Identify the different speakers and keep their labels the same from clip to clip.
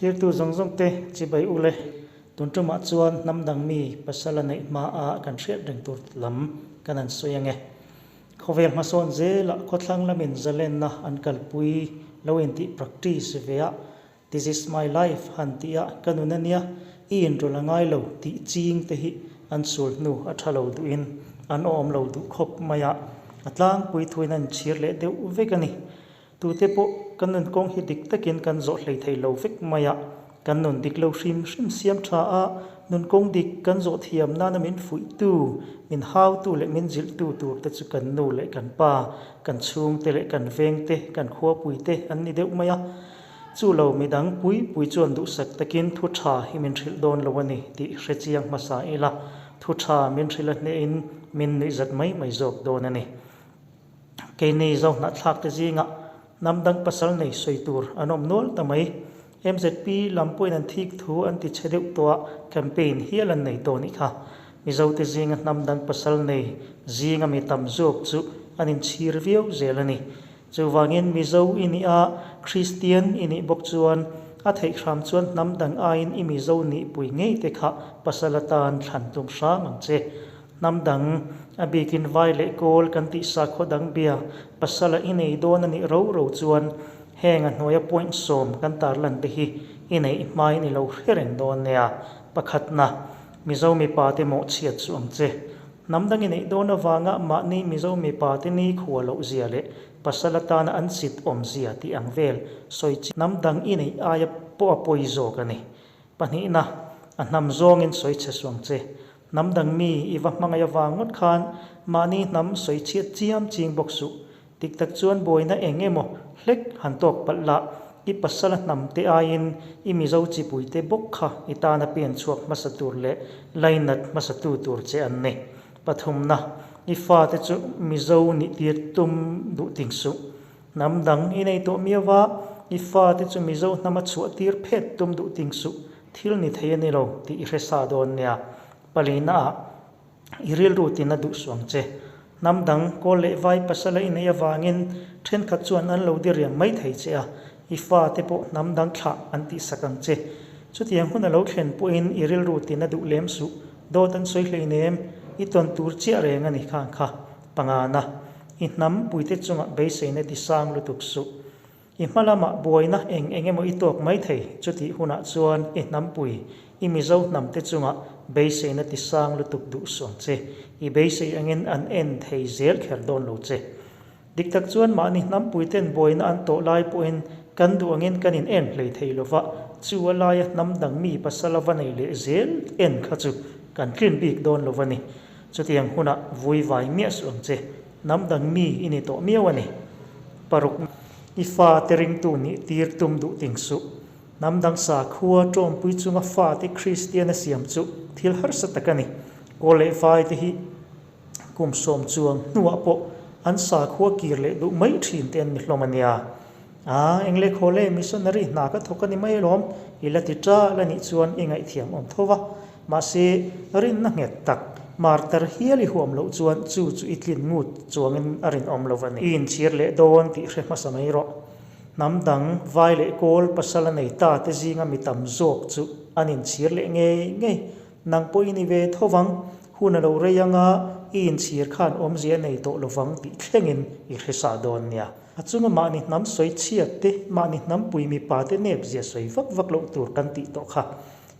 Speaker 1: Thlirtu zawng zawng te chibai u le. Tun tumah chuan hnam dang mi pasal a neih hma a kan hriat reng tur lam kan han sawi ange. Khawvel hmasawn zelah khawthlang lamin zalenna an kalpui lo intih practice ve a, This is my life han tih a ka nun ania, i inrawlh a ngai lo tih ching te hi an sul hnu a tha lo duhin an awm lo duh khawp mai a, a tlangpui thuin an inchhir leh deuh vek a ni. Tute pawh kan nun kawng hi dik takin kan zawh hlei thei lo vek mai a, kan nun dik lo hrim hrim siam tha a, nun kawng dik kan zawh thiam nana min fuihtu, min hautu leh min zilhtu tur te chu kan nu leh kan pa, kan chhungte leh kan vengte, kan khuapuite an ni deuh mai a. Chu lo midang pui pui chuan duhsak takin thu tha hi min hrilh dawn lo a ni tih hre chiang hmasa ila, thu tha min hrilh a hnehin min nuihzat mai mai zawk dawn a ni. Keini Zohnahthlak te zingah hnam dang pasal nei sawi tur an awm nual ta mai. MZP lam pawhin an thik thu an ti chhe deuh tawh a, campaign hial an nei tawh nih kha. Mizo te zinga hnam dang pasal nei zinga mi tam zawk chu an inchhir viau zel a ni. Chuvangin Mizo i nih a, Kristian i nih bawk chuan a theih hram chuan hnam dang aiin i Mizo nihpui ngei te kha pasal atan thlan tum hram ang che. Hnam dang, a bikin vai leh kawl kan tih sakhaw dang bia pasala i nei dawn a nih ro ro chuan heng a hnuaia point sawm kan tarlan te hi i neih hmain i lo hre reng dawn nia. Pakhatna, Mizo mipa te mawhchhiat chu ang che. Hnam dang i neih dawn avanga mahni Mizo mipa te ni khua loh zia leh pasal atana an sit awm zia tih ang vel sawi chi hnam dang i neih aia pawh a pawi zawk a ni. Pahnihna, a hnam zawngin sawi chhe suang che. Hnam dang mi i va hmangaih avang ngawt khan mahni hnam sawi chhiat chiam ching bawk suh. Dik tak chuan buaina eng emaw hlek han tawk palh lah, i pasala hnam te aiin i Mizo chipui te bawk kha i tana pen chhuak hmasa tur leh lainat hmasa tu tur che an ni. Pathumna, i fate chu Mizo nih tir tum duh ting suh. Hnam dang i nei tawh miau va, i fate chu Mizo hnama chhuah tir phet tum duh ting suh, thil ni thei a ni lo tih i hre sa dawn nia. Palina ah. I rilru tin a duh suang che. Hnam dang, kawl leh vai pasala i neih avangin thenkhat chuan an lo diriam mai thei che a, i fate pawh hnam dang thlah an tihsak ang che. Chutiang hun a lo thlen pawhin i rilru tin a duh lem suh, dawt an sawi hleinem, i tawn tur chiah reng a ni khan kha. Pangana, i hnam puite chungah beiseina tisang lutuk suh. I hma lamah buaina eng eng emaw i tawk mai thei, chutih hunah chuan i hnampui, i Mizo hnamte chungah beiseina ti sang lutuk duh suang che, i beisei angin an en thei zel kher dawn lo che. Dik tak chuan mahni hnampuiten buaina an tawh lai pawhin kan duh angin kan in en hlei thei lova, chu a laia hnam dang mi pasal a va nei leh zel en kha chu kan tlin bik dawn lo va ni. Chutiang hunah vui vai miah suh ang che. Hnam dang mi i ni tawh miau a ni. Paruk, I fate ringtu nih tir tum duh ting suh. Hnam dang sakhua tawmpui chunga fate Kristian a siam chu thil harsa tak a ni. Kawl leh vai te hi kum sawm chuang hnuah pawh an sakhua kir leh duh mai thin te an ni hlawm a nia. A, eng leh khawl e, missionary hna ka thawk a ni mai alawm, i la ti ṭal a nih chuan i ngaihthiam awm tho va. Mahse, rinna nghet tak, martar hial i huam loh chuan chu chu i tlin ngut chuangin a rinawm lo a ni. I inchhir leh dawn tih hre hmasa mai rawh. Hnam dang, vai leh kawl pasal a nei ta te zinga mi tam zawk chu an inchhir leh ngei ngei. Nang pawh i ni ve tho vang, hun a lo rei anga i inchhir khan awmzia a nei tawh lo vang tih thlengin i hre sa dawn nia. A chunga mahni hnam sawi chhiat te, mahni hnam pui mipa te nep zia sawi vak vak loh tur kan tih tawh kha.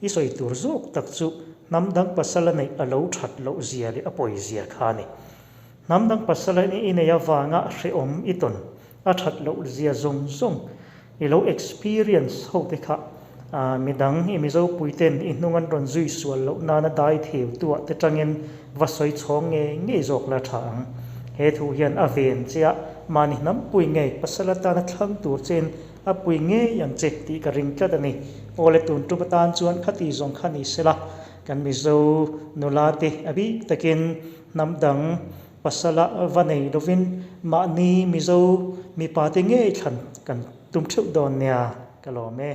Speaker 1: I sawi tur zawk tak chu hnam dang pasal a neih a lo that loh zia leh a pawi zia kha a ni. Hnam dang pasal a i neih avanga hrehawm i tawn a that loh zia zawng zawng i lo experience ho te kha midang i Mizo puiten i hnung an rawn zui sual loh nana dai theu tuah te tangin va sawi chhawng ngei ngei zawk la tha ang. He thu hian a ven che a, mahni hnampui ngei pasal atana thlang tur chein a pui ngei ang che tih ka ring tlat a ni. Awle tun tum atan chuan khati zawng kha ni sela, kan Mizo nula te a bik takin hnam dang pasala va nei lovin mahni Mizo mipa te ngei thlan kan tum theuh dawn nia ka lawm e.